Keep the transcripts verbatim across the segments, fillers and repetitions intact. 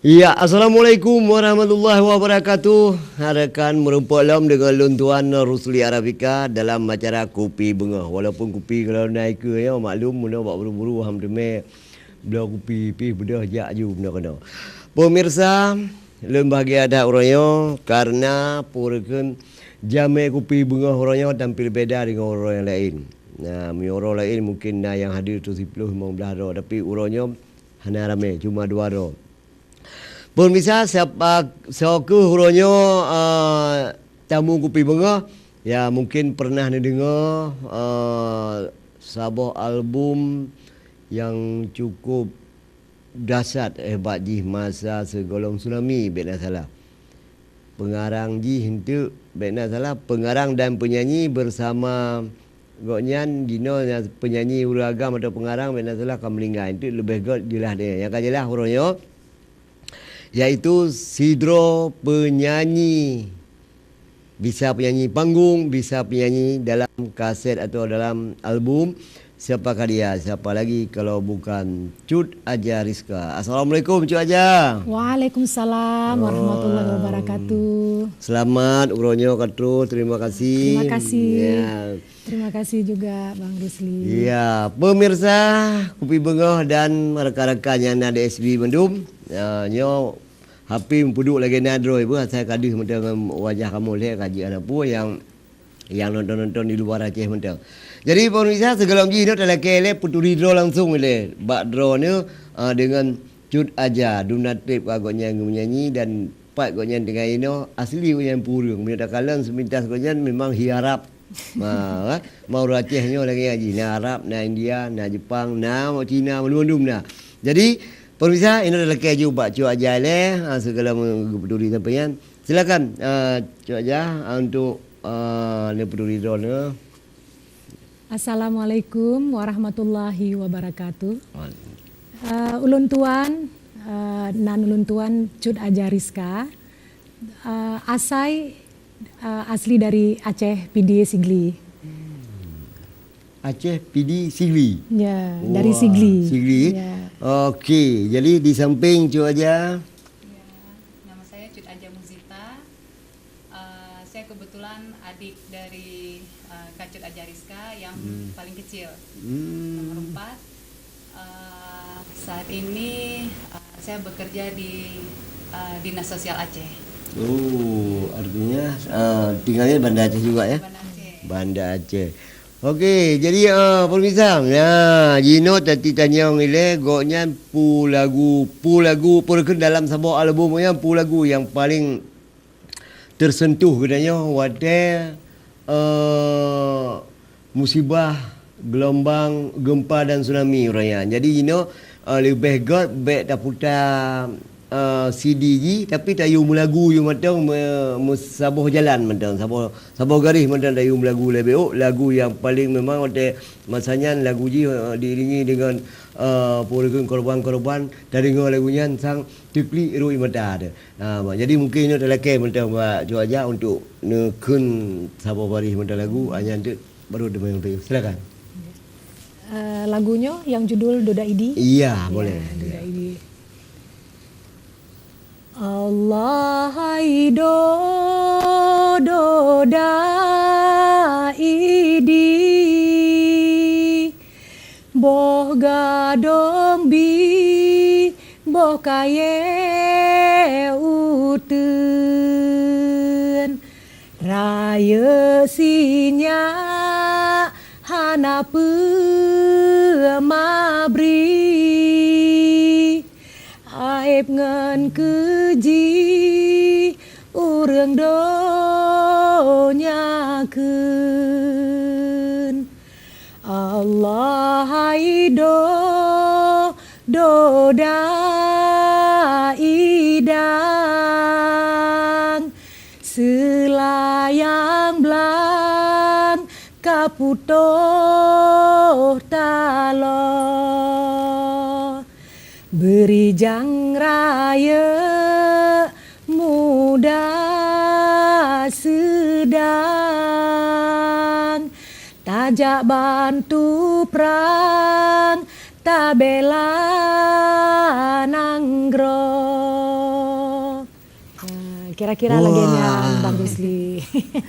Ya, assalamualaikum warahmatullahi wabarakatuh. Rakan, meurumpok lom deungon lôn tuan Rusli Arafika dalam acara Kupi Beungoh. Walaupun kupi kalau na ikeue nyoe, maklum, meunoe bak buru-buru, ham teumé bloe kupi pih beudôh jak ju meunoe keunoe. Pemirsa, lôn bahagia that uroe nyoe karena peue kheun jamé Kupi Beungoh uroe nyoe tampil beda deungon uroe nyang laén. Nah, meunyoe uroe laén mungkin na nyang hadir tujoh ploh limong blaih droe, tapi uroe nyoe hana ramé, cuma dua droe. Pemirsa, siapa, soe kheueh uroe nyoe, eh, tamu Kupi Beungoh? Ya, mungkin pernah neudeungoe, eh, saboh album nyang cukup dahsyat, hebat jih masa sigohlom tsunami, bèk na salah. Pengarang jih eunteuk, bèk na salah, pengarang dan penyanyi bersama gobnyan jinoe nyang penyanyi ureueng agam atau pengarang, bèk na salah, ka meuninggai. Eunteuk leubeh göt jeulaih donya. Nyang ka jeulaih uroe nyoe, yaitu sidroe penyanyi, bisa penyanyi panggung, bisa penyanyi dalam kaset atau dalam album. Siapakah dia? Siapa lagi kalau bukan Cut Aja Rizka. Assalamualaikum, Cut Aja. Waalaikumsalam warahmatullahi wabarakatuh. Selamat, uroe nyoe ka troh. Terima kasih. Terima kasih. Ya. Terima kasih juga, Bang Rusli. Ya, pemirsa Kupi Beungoh dan rakan-rakan nyang na di S B mandum. Ya, nyoe H P meupeuduek lagèe na droe, beuh, asai ka deuh mantong ngon wajah kamoe lhèe ka jeuet hana peue nyang, nyang nonton-nonton di luwa Aceh mantong. Jadi, pemirsa, sigohlom jih nyoe talakèe lé peuturi droe langsong lé. Bak droe nyoe, ah, deungon Cut Aja, dum na trép ka gobnyan geumeunyanyi dan pat gobnyan tinggai inoe, asli gobnyan peue ureueng. Meunyoe takalon seumintas gobnyan memang hi Arab. Ma, eh, ma ureueng Aceh nyoe lagèe nyan jih, na Arab, na India, na Jepang, na Cina, mandum-mandum na. Jadi, pemirsa, inoe talakèe ju bak Cut Aja lé, ha, sigohlom geupeuturi sampaian. Silakan, eh, Cut Aja, ha, untuk, eh, neupeuturi droeneuh. Assalamualaikum warahmatullahi wabarakatuh. Waalaikumsalam. Eh, ulôn tuan, eh, nan ulôn tuan Cut Aja Rizka. Eh, asai, eh, asli dari Aceh, Pidie Sigli. Aceh, Pidie, Sigli. Ya, dari Sigli. Wah, Sigli. Ya. Okey, jadi di samping Cut Aja. Ya, nama saya Cut Aja Muzita. Eh, saya kebetulan adik dari, eh, Kak Cut Aja Rizka yang paling kecil. Hmm. Nomor empat. Eh, saat ini, eh, saya bekerja di, eh, Dinas Sosial Aceh. Oh, artinya, eh, tinggalnya Banda Aceh juga, ya? Banda Aceh. Banda Aceh. Okey, jadi, eh, pemirsa, ya, jinoe tati tanyong ilèe, gobnyan peue lagu, peue lagu, peue kheun dalam saboh album nyan, peue lagu nyang paling tersentuh geutanyoe watèe, eh, musibah geulumbang gempa dan tsunami uroe nyan. Jadi jinoe, eh, leubeh göt bèk taputa, eh, C D jih, tapi tayue meulagu yue mantong, me-, meusaboh jalan mantong, saboh, saboh garéh mantong tayue meulagu lé beuh. Lagu nyang paleng memang watèe masa nyan lagu jih, eh, diiringi deungon, eh, peue kheun korban-korban, tadeungoe lagu nyan sang teuklik rot ie mata teuh. Ha, jadi mungkin nyoe talakèe mantong bak Cut Aja untuk neukheun saboh baréh mantong lagu, ha, nyan teuk baru teuma. Silakan. Eh, lagu nyoe nyang judul Doda Idi? Iya, boleh. Doda Idi. Allah hai do, Doda Idi. Boh gadong bi, boh kayèe uteuen. Rayeuk sinyak hana peue mabri. Aéb ngon keuji ureueng donya kheun. Allah hai do, Doda Idang, seulayang blang ka putôh taloe. Beurijang rayeuk muda seudang, tajak bantu prang tabela nanggroe. Kira-kira lagèe nyan, Bang Rusli.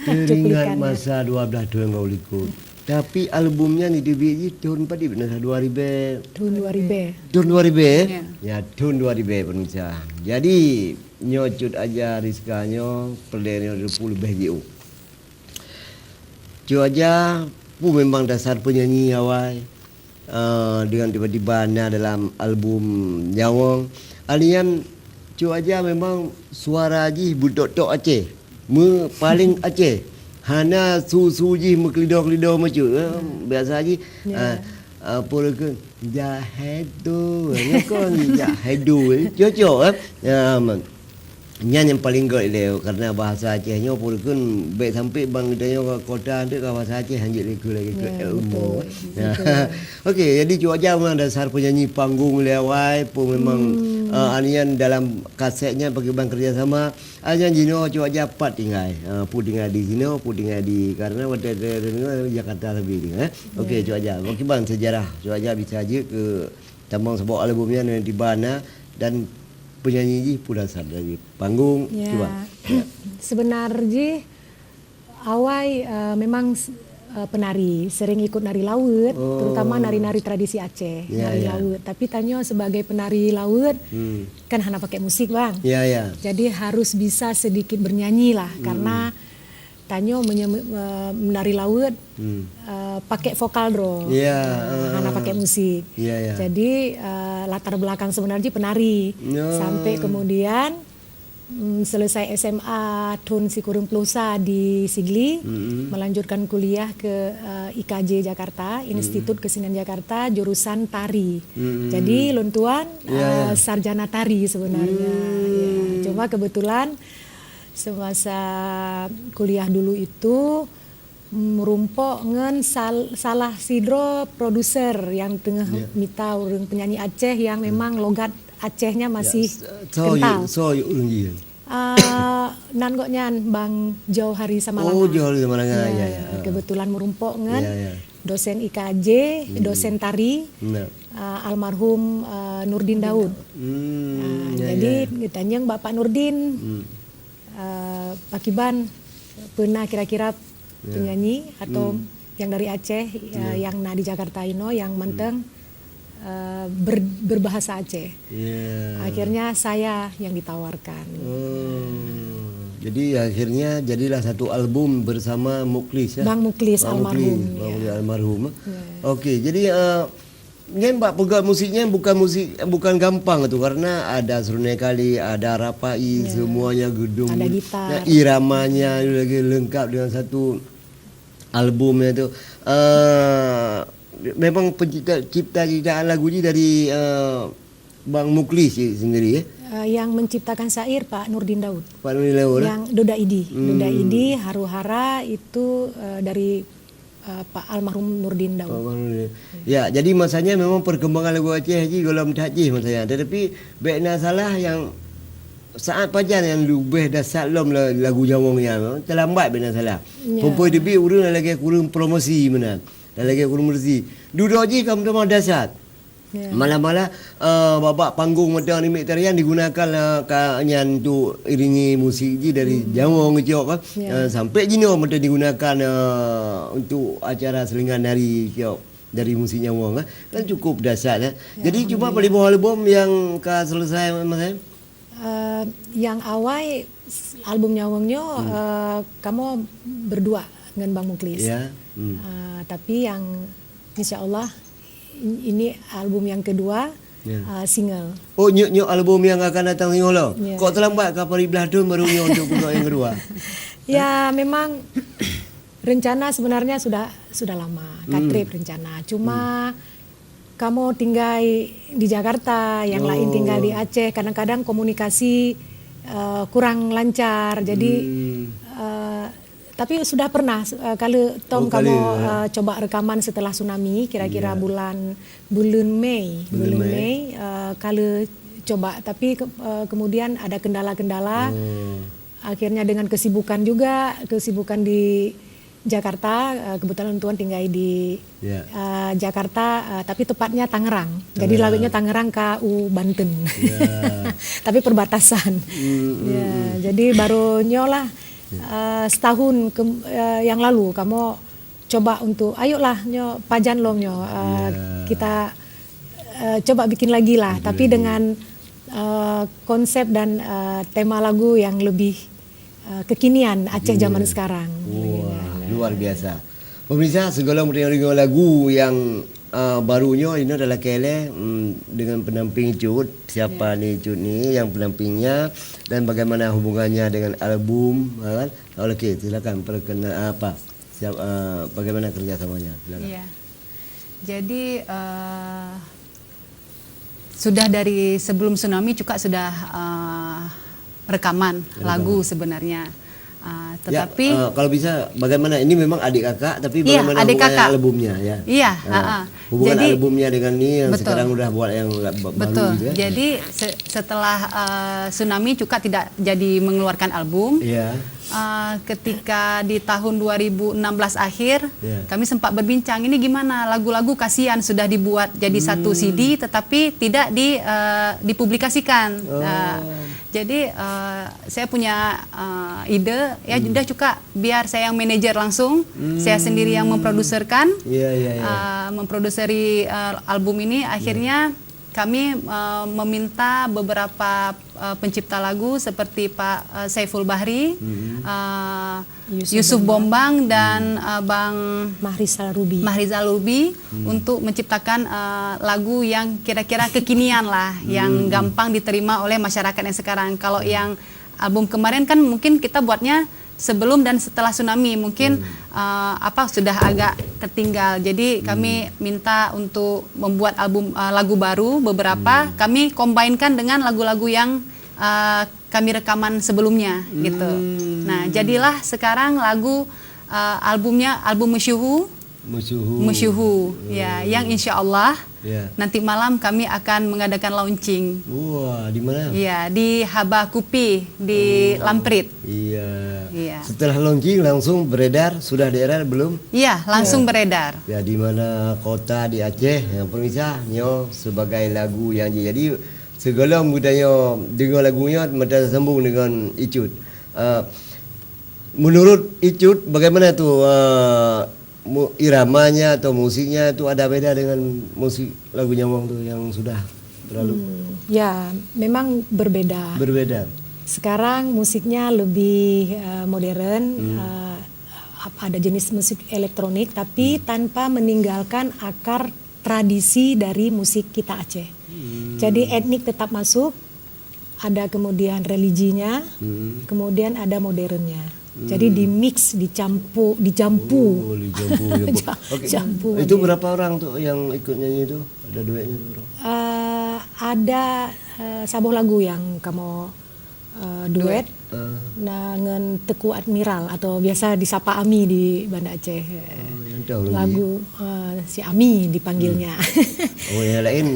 Teuringat cuplikannya. Masa dua belas thôn ngon likot. Tapi album nyan jiteubiet jih thôn padum, na dua ribèe. Thôn dua ribèe. Thôn dua ribèe? Ya. Ya, thôn dua ribèe, pemirsa. Jadi, nyoe Cut Aja Rizka nyoe, peureulèe nyoe dua puluh leubeh jiôh. Cut Aja pun memang dasar penyanyi awai. Ah, dengan tiba-tiba na dalam album Nyawöng. Alèh nyan, Cut Aja memang suara jih beutok-tok Aceh. Meu paléng Aceh. Hana su-su jih meukeulidor-keulidor meucue. Eh, biasa jih, ah, ah, apa lagèe, "Jak haido." Nyoe kon, "Jak haido." Eh, cocok, eh. Ya, man. Nyan nyang paléng göt ilèe, karena bahasa Aceh nyoe pun kheun bèk sampai bang geutanyoe kota tu ka bahasa Aceh hanjeuet lé keu lagèe keu ilmu. Ya, betul, betul. Okey, jadi Cut Aja memang dasar penyanyi panggung lé awai pun memang, eh, alèh nyan dalam kaset nyan pakriban kerjasama. Alèh nyan jinoe Cut Aja pat tinggai. Ah, pun tinggai di sinoe, pun tinggai di, karena watèe di Jakarta sabe tinggai, eh. Okey, Cut Aja. Pakriban sejarah Cut Aja bisa jeuet keu tamong saboh album nyan tiba na dan penyanyi jih pun dasar dari panggung, cuba. Ya. Sebenar jih, awai, eh, memang s-, eh, penari, sering ikut nari laut, terutama nari-nari tradisi Aceh, nari laut. Tapi tanyoe sebagai penari laut, kan hana pakai musik, Bang. Ya, ya. Jadi harus bisa sedikit bernyanyi lah, karena tanyoe menye-, eh, menari laut, eh, pakai vokal droe. Ya, eh, hana pakai musik. Ya, ya. Jadi, eh, latar belakang sebenarnya penari. Ya. Sampai kemudian, mm, selesai S M A thôn sikureueng ploh sa di Sigli, melanjutkan kuliah ke, eh, I K J Jakarta, Institut Kesenian Jakarta, jurusan tari. Jadi, lôn tuan, eh, sarjana tari sebenarnya. Ya. Cuma kebetulan semasa kuliah dulu itu, meurumpok ngon sal-, salah sidroe produser nyang teungoh mita ureueng penyanyi Aceh nyang memang logat Acehnya masih kental. Soe yue ureueng jih? Ah, nan gobnyan Bang Johari Samalanga. Oh, Johari Samalanga, ya, ya. Kebetulan meurumpok ngon dosen I K J, dosen tari, ah, almarhum, ah, Nurdin Daud. Ah, jadi geutanyong bak Pak Nurdin, eh, pakiban peuna kira-kira penyanyi atau yang dari Aceh, eh, yang na di Jakarta inoe yang mantong, eh, ber-, berbahasa Aceh. Ya. Akhirnya saya yang ditawarkan. Oh. Jadi akhirnya jadilah satu album bersama Muklis, ya? Bang Muklis almarhum, Bang Muklis almarhum. Ya. Okey, jadi, eh, nyan bak peugöt musik nyan bukan musik, bukan gampang tu, karena ada serenai kali, ada rapai, semuanya gedung, ada gitar, iramanya lagi lengkap dengan satu album tu. Eh, memang pencipta, cipta ciptaan lagu ni dari, eh, Bang Muklis sendiri, ya? Eh, yang menciptakan syair Pak Nurdin Daud. Pak Nurdin Daud, ya? Yang Doda Idi. Doda Idi, Haru Hara itu, eh, dari eh, Pak almarhum Nurdin Daud. Almarhum Nurdin. Ya, jadi masanya memang perkembangan lagu Aceh ji gohlom that jih masanya. Tetapi bèk na salah nyang saát pajan nyang leubeh dasar lom la-, lagu Nyawöng nyan, teulambat bèk na salah. Ya. Peumpoi teubiet ureueng lagèe kureueng promosi meunan. Dan lagèe kureueng promosi. Dudoe jih ka meutamah dasar. Ya. Malah-malah, eh, bak-bak panggung mantong namiet tarian digunakan, eh, ka nyan untuk iringi musik ji dari Nyawöng geucok, kan. Ya. Eh, sampai jinoe mantong digunakan, eh, untuk acara seulinggan nari geucok dari musik Nyawöng, kan. Kan cukup dahsyat, kan. Ya, alhamdulillah. Jadi cuma paléng boh album nyang ka selesai, Mas, eh? Eh, yang awai s-, album Nyawöng nyoe, eh, kamoe berdua ngon Bang Muklis. Ya. Hmm. Eh, tapi yang insya Allah in-, ini album yang kedua, eh, single. Oh, nyoe, nyoe album yang akan datang singoh lom? Ya. Kok terlambat ka parit blah thôn baru nyoe untuk peugot yang kedua? Ya, memang rencana sebenarnya sudah, sudah lama, ka trép rencana. Cuma kamoe tinggai di Jakarta, yang lain tinggal di Aceh, kadang-kadang komunikasi, eh, kurang lancar. Jadi, eh, tapi sudah pernah, eh, kali tom kamoe, eh, coba rekaman setelah tsunami, kira-kira bulan, bulan Mei, bulan Mei, eh, kali coba. Tapi ke-, eh, kemudian ada kendala-kendala. Akhirnya dengan kesibukan juga, kesibukan di Jakarta, eh, kebetulan tuan tinggal di, ya, eh, Jakarta, eh, tapi tepatnya Tangerang. Jadi, Tangerang. Lawetnya Tangerang ka u Banten. Ya. Tapi perbatasan. Hmm, hmm, ya, hmm. Jadi baru nyoe lah, ya, eh, setahun ke, eh, yang lalu kamoe coba untuk, ayolah nyoe pajan lom nyoe, eh, ya, kita, eh, coba bikin lagi lah, bikin tapi lagi dengan, eh, konsep dan, eh, tema lagu yang lebih, eh, kekinian Aceh zaman sekarang. Wah, luar biasa. Pemirsa, sigohlom deungoe lagu nyang, eh, baru nyoe, ini adalah Kele, mm, dengan pendamping Cut. Siapa ni Cut ni yang pendampingnya dan bagaimana hubungannya dengan album, ha, kan? Oke, silakan perkenal apa? Siap, eh, bagaimana kerjasamanya? Silakan. Iya. Jadi, eh, sudah dari sebelum tsunami Cuka sudah, eh, rekaman, rekaman lagu sebenarnya. Ah, ya, tetapi, eh, kalau bisa, bagaimana? Ini memang adik kakak, tapi iya, bagaimana adik hubungan kakak. Albumnya, ya? Iya, ah, heeh. Hubungan jadi, albumnya dengan ni yang betul. Sekarang udah buat yang ba-, ba-, betul. Baru gitu, ya? Jadi, se-, setelah, eh, tsunami Cuka tidak jadi mengeluarkan album. Iya. Ah, ketika di tahun dua ribu enam belas akhir, ya, kami sempat berbincang, ini gimana lagu-lagu kasihan sudah dibuat jadi satu, hmm, C D, tetapi tidak di, eh, dipublikasikan. Oh. Nah, jadi, eh, saya punya, eh, ide, ya, hmm, udah Cuka, biar saya yang manajer langsung, hmm, saya sendiri yang memproduserkan, iya, iya, iya, eh, memproduksi, eh, album ini. Ya. Akhirnya kami, eh, meminta beberapa, eh, pencipta lagu seperti Pak, eh, Saiful Bahri, hmm, eh, Yusuf Yusuf Bombang. Bombang dan, hmm, eh, Bang Mahrizal Rubi. Mahrizal Rubi, hmm, untuk menciptakan, eh, lagu yang kira-kira kekinian lah, yang, hmm, gampang diterima oleh masyarakat yang sekarang. Kalau, hmm, yang album kemarin kan mungkin kita buatnya sebelum dan setelah tsunami, mungkin, hmm, eh, apa, sudah agak tertinggal. Jadi, hmm, kami minta untuk membuat album, eh, lagu baru beberapa, hmm, kami combine-kan dengan lagu-lagu yang, eh, kami rekaman sebelumnya, gitu. Hmm. Nah, jadilah sekarang lagu, eh, albumnya, album Musyuhu. Musyuhu. Musyuhu, ya, hmm, yang insya Allah, ya, nanti malam kami akan mengadakan launching. Wah, di mana? Ya, di Haba Kupi, di, oh, Lamprit. Iya. Iya. Setelah launching langsung beredar, sudah daerah belum? Iya, langsung, ya, beredar. Ya, di mana kota di Aceh, yang pemirsa, nyoe sebagai lagu yang jadi. Sigohlom geutanyoe deungoe lagu nyoe, meutasambung dengan Icut. Eh, menurut Icut, bagaimana tu, eh, mu-, iramanya atau musiknya itu ada beda dengan musik lagu Nyawong tu yang sudah berlalu? Hmm, ya, memang berbeda. Berbeda. Sekarang musiknya lebih, eh, modern, hmm, eh, ap-, ada jenis musik elektronik, tapi, hmm, tanpa meninggalkan akar tradisi dari musik kita Aceh. Hmm. Jadi etnik tetap masuk, ada kemudian religinya, hmm, kemudian ada modernnya. Jadi, hmm, di-mix, dicampur, dijampu. Oh, dijampu, jampu. Ja-, oke. Jampu. Itu aja. Berapa orang tu yang ikut nyanyi tu? Ada duetnya berapa orang? Eh, ada, eh, saboh lagu yang kamoe, eh, duet. Duet. Eh. Nah, ngon Teuku Admiral atau biasa disapa Ami di Banda Aceh. Oh, yang tahu lagi. Lagu, eh, si Ami dipanggilnya. Hmm. Oh, yang lain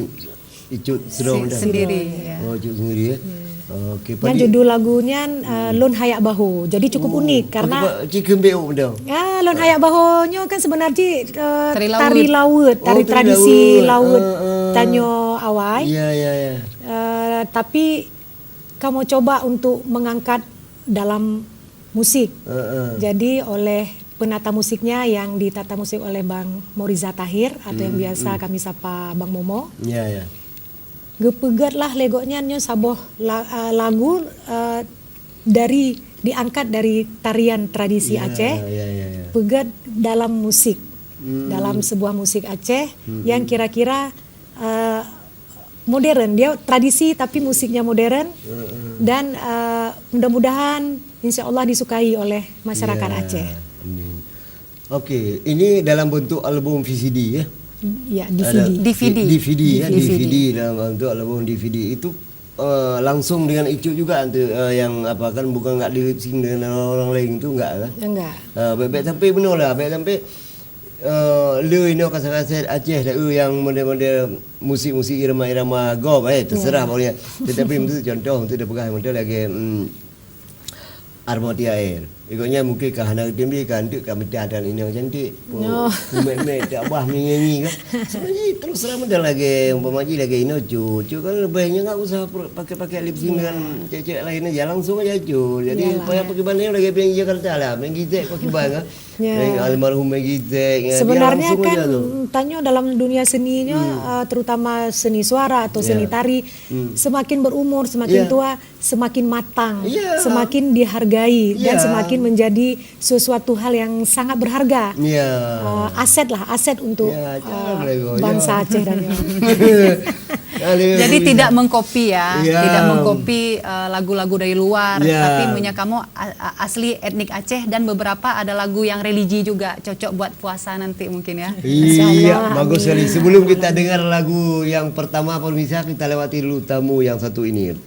Icut Siro. Si-, dah? Sendiri, ya. Oh, Icut sendiri, ya? Ya. Oke, yang padi- judul lagunya, uh, Hmm. Lôn Hayak Baho. Jadi cukup Oh, unik karena betul, Pak. Cik Keumbeu betul. Ah, Lôn Hayak Baho nyoe kan sebenarnya, uh, Tari laut. Tari laut, tari Oh, tari tradisi laut. Laut, uh, uh. Tanyoe awai. Ya, ya, ya. Uh, tapi kamoe coba untuk mengangkat dalam musik. Uh, uh. Jadi oleh penata musiknya yang ditata musik oleh Bang Moriza Tahir atau yang Hmm, biasa hmm. kami sapa Bang Momo. Ya, ya. Geupeugét lah lé gobnyan nyoe saboh la-, ah, lagu, ah, dari, diangkat dari tarian tradisi Ya, Aceh, ya, ya, ya. peugét dalam musik, Hmm. dalam sebuah musik Aceh Hmm, yang hmm. kira-kira, ah, modern. Dia tradisi tapi musiknya modern. Hmm, hmm. Dan, ah, mudah-mudahan insya Allah disukai oleh masyarakat Ya, Aceh. amin. Okey, ini dalam bentuk album V C D, ya? Ya, Ada D V D. D V D. D-, D V D, ya, D V D. D V D dalam bentuk album D V D. Itu, eh, langsung dengan Icut juga tu, eh, yang apa kan, bukan nggak di-lip sync dengan orang lain tu, enggak kan? Enggak. Ah, baik-baik sampai benar lah, baik sampai, eh, le inoe kaset-kaset Aceh dah, eh, yang model-model musik-musik irama-irama gob, eh, terserah Ya. pokoknya. Tetapi untuk contoh, untuk dia pegang, untuk lagi, hmm, Armoti Air. Ikutnya mungkin ka hana geutem lé, ka anteuk ka mita dan inong cantik. Pu-, pumet-met tak bah menyanyi kan. Sebenarnya terus terang dah lagi, umpama ji lagi ino cut. Cut kan lebih nya enggak usah per-, pakai-pakai lip sync dengan cewek-cewek lain aja, langsung aja cut. Jadi payah pakai banding lagi main Jakarta lah, main gitek pakai bang kan. Main almarhum main gitek, ya, dia langsung aja tu. Sebenarnya kan, tanyoe dalam dunia seni nyoe, eh, terutama seni suara atau seni tari, semakin berumur, semakin tua, semakin matang, semakin dihargai dan semakin menjadi sesuatu hal yang sangat berharga. Eh, aset lah, aset untuk, eh, bangsa Aceh dan Jadi tidak mengkopi ya, tidak mengkopi, eh, lagu-lagu dari luar, tapi punya kamu a-, a-, asli etnik Aceh dan beberapa ada lagu yang religi juga cocok buat puasa nanti mungkin ya. Iya, bagus sekali. Sebelum kita dengar lagu yang pertama, pemirsa, kita lewati dulu tamu yang satu ini.